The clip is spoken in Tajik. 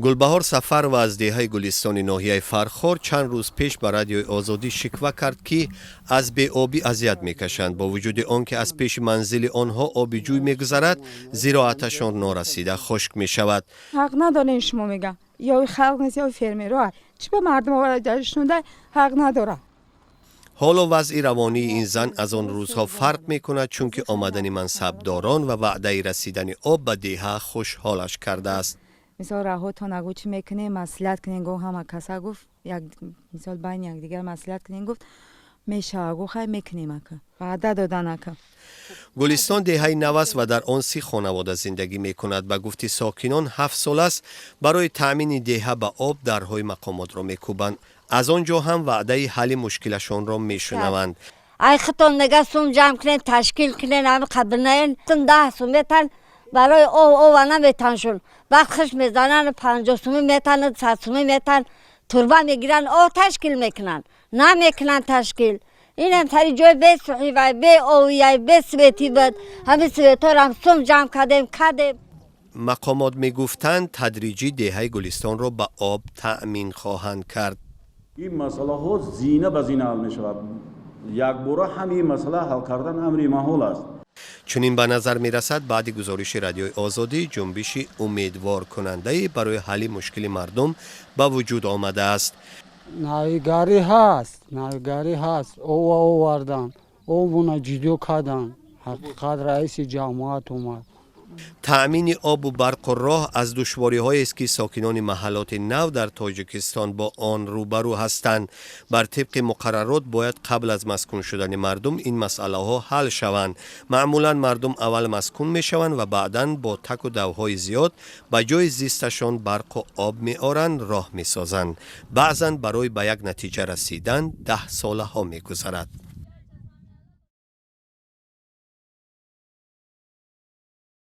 Гулбаҳор Сафарова аз деҳаи Гулистони ноҳияи Фархор чанд рӯз пеш ба Радиои Озодӣ шиква кард, ки аз беобӣ азият мекашанд. Бо вуҷуди он ки аз пеши манзили онҳо оби ҷӯй мегузарад, зироаташон норасида хушк мешавад. Ҳақ надорем, шумо мегам, ё халқ нест, ё фермеро чӣ ба мардум шунда ҳақ надорад. Ҳоло вазъи равонии ин зан аз он рӯзҳо фарқ мекунад, чунки омадани мансабдорон ва ваъдаи расидани об ба деҳа хушҳолаш кардааст. Мисол, раҳотон агу чӣ мекунем, маслиҳат кунем, гуфт, ҳама каса гуфт, як мисол байни якдигар маслиҳат кунем, гуфт, мешава, гуфт, хай мекунем, ака, ваъда додан, ака. Гулистон деҳаи нав аст ва дар он 30 хонавода зиндагӣ мекунад. Ба гуфти сокинон, 7 сол аст, барои таъмини деҳа ба об дарҳои мақомотро мекӯбанд. Аз он ҷо ҳам ваъдаи ҳалли мушкилашонро мешунаванд. Ай хитон нега сум ҷамъ кунен, ташкил кунен, ҳами қабилнаен, 10 сум метан барои ов, ова наметаншун. Вақт хиш мезананд, 50 сумӣ метан, 100 сумӣ метан, турба мегиранд, ов ташкил мекунанд, намекунанд ташкил. Инам сари ҷои бесухи вай, беовияй, бесветӣ буд. Ҳами светорам сум ҷамъ кардем, кардем. Мақомот мегуфтанд, тадриҷӣ деҳаи Гулистонро ба об таъмин хоҳанд кард. Ин масъалаҳо зина ба зина ҳал мешавад. Якбора ҳамин масъала ҳал кардан амри маҳол аст. Чунин ба назар мерасад, баъди гузориши Радиои Озодӣ ҷунбиши умедворкунандае барои ҳалли мушкили мардум ба вуҷуд омадааст. Навигарӣ ҳаст, навигарӣ ҳаст. Ова овардан, обуна ҷудо кардан. Ҳақиқат, раиси ҷамоат омад. Таъмини обу барқу роҳ аз душвориҳоест, ки сокинони маҳаллоти нав дар Тоҷикистон бо он рӯбарӯ ҳастанд. Бар тибқи муқаррарот, бояд қабл аз маскун шудани мардум ин масъалаҳо ҳал шаванд. Маъмулан мардум аввал маскун мешаванд ва баъдан бо таку давҳои зиёд ба ҷои зисташон барқу об меоранд, роҳ месозанд. Баъзан барои ба як натиҷа расидан даҳсолаҳо мегузарад.